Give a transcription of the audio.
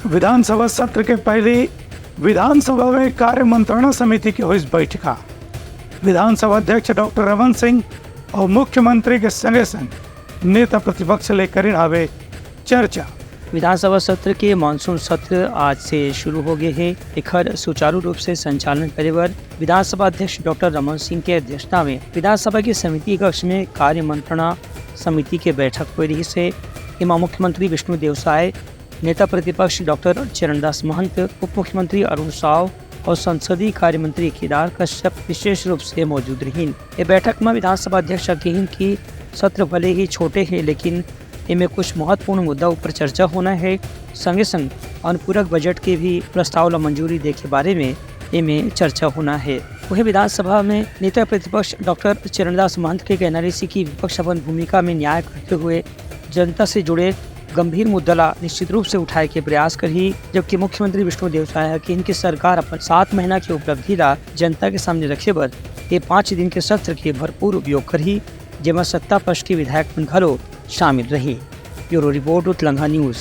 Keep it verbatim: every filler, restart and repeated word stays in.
विधानसभा सत्र के पहली विधानसभा में कार्य मंत्रणा समिति के होइस बैठका। विधानसभा अध्यक्ष डॉक्टर रमन सिंह और मुख्यमंत्री के संगे संग नेता प्रतिपक्ष ले करिन हावे चर्चा। विधानसभा सत्र के मानसून सत्र आज से शुरू हो गए हे। एखर सुचारू रूप से संचालन करे बर विधानसभा अध्यक्ष डॉक्टर रमन सिंह के अध्यक्षता में विधानसभा के समिति कक्ष में कार्य मंत्रणा समिति के बैठक होए रहिस हे। एमा मुख्यमंत्री विष्णुदेव साय, नेता प्रतिपक्ष डॉक्टर चरणदास महंत, उप मुख्यमंत्री अरुण साव और संसदीय कार्य मंत्री केदार कश्यप विशेष रूप से मौजूद रहिन। ये बैठक में विधानसभा अध्यक्ष ह कहिन कि सत्र भले ही छोटे हे, लेकिन एमे कुछ महत्वपूर्ण मुद्दा ऊपर चर्चा होना हे। संगे संग अनुपूरक बजट के भी प्रस्ताव ला मंजूरी दे के बारे में एमे चर्चा होना हे। वहीं विधानसभा में नेता प्रतिपक्ष डॉक्टर चरणदास महंत के कहना रहिस कि विपक्ष अपन भूमिका में न्याय करते हुए जनता से जुड़े गंभीर मुद्दा ला निश्चित रूप से उठाए के प्रयास करही, जबकि मुख्यमंत्री विष्णुदेव साय ह कहिन कि सरकार अपन सात महीना के उपलब्धि ला जनता के सामने रखे बर ये पाँच दिन के सत्र के भरपूर उपयोग करही, जेमा सत्ता पक्ष के विधायक मन घलो शामिल रही। Bureau report, Utlangha news.